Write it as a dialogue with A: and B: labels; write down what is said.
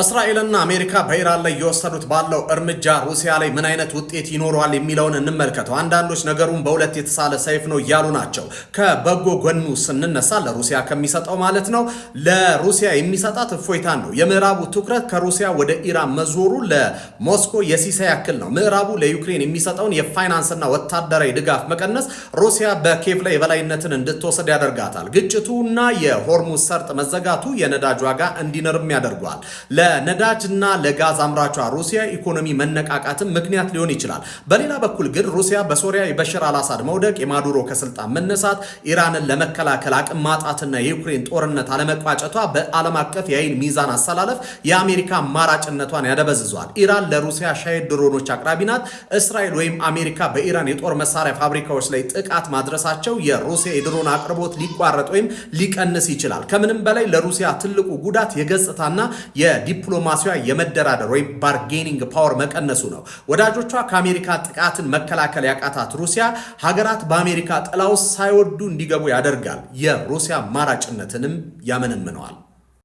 A: እስራኤልና አሜሪካ በኢራን ላይ እየወሰዱት ባለው እርምጃ ሩሲያ ላይ ምን አይነት ውጤት ይኖረዋል የሚለውን እንመልከተው። አንዳንዶች ነገሩን በሁለት የተሳለ ሰይፍ ነው እያሉ ናቸው። ከበጎ ጎኑ ስንነሳ ለሩሲያ ከሚሰጠው ማለት ነው፣ ለሩሲያ የሚሰጣት እፎይታን ነው። የምዕራቡ ትኩረት ከሩሲያ ወደ ኢራን መዞሩ ለሞስኮ የሲሳይ ያክል ነው። ምዕራቡ ለዩክሬን የሚሰጠውን የፋይናንስና ወታደራዊ ድጋፍ መቀነስ ሩሲያ በኬቭ ላይ የበላይነትን እንድትወስድ ያደርጋታል። ግጭቱና የሆርሙዝ ሰርጥ መዘጋቱ የነዳጅ ዋጋ እንዲንርም ያደርገዋል። ለነዳጅና ለጋዝ አምራቿ ሩሲያ ኢኮኖሚ መነቃቃትም ምክንያት ሊሆን ይችላል። በሌላ በኩል ግን ሩሲያ በሶሪያ የበሽር አልአሳድ መውደቅ፣ የማዱሮ ከስልጣን መነሳት፣ ኢራንን ለመከላከል አቅም ማጣትና የዩክሬን ጦርነት አለመቋጨቷ በዓለም አቀፍ የኃይል ሚዛን አሰላለፍ የአሜሪካ አማራጭነቷን ያደበዝዟል። ኢራን ለሩሲያ ሻሄድ ድሮኖች አቅራቢ ናት። እስራኤል ወይም አሜሪካ በኢራን የጦር መሳሪያ ፋብሪካዎች ላይ ጥቃት ማድረሳቸው የሩሲያ የድሮን አቅርቦት ሊቋረጥ ወይም ሊቀንስ ይችላል። ከምንም በላይ ለሩሲያ ትልቁ ጉዳት የገጽታና የዲፕሎማሲዋ የመደራደር ወይም bargaining power መቀነሱ ነው። ወዳጆቿ ከአሜሪካ ጥቃትን መከላከል ያቃታት ሩሲያ ሀገራት በአሜሪካ ጥላ ውስጥ ሳይወዱ እንዲገቡ ያደርጋል። የሩሲያ አማራጭነትንም ያመነምነዋል።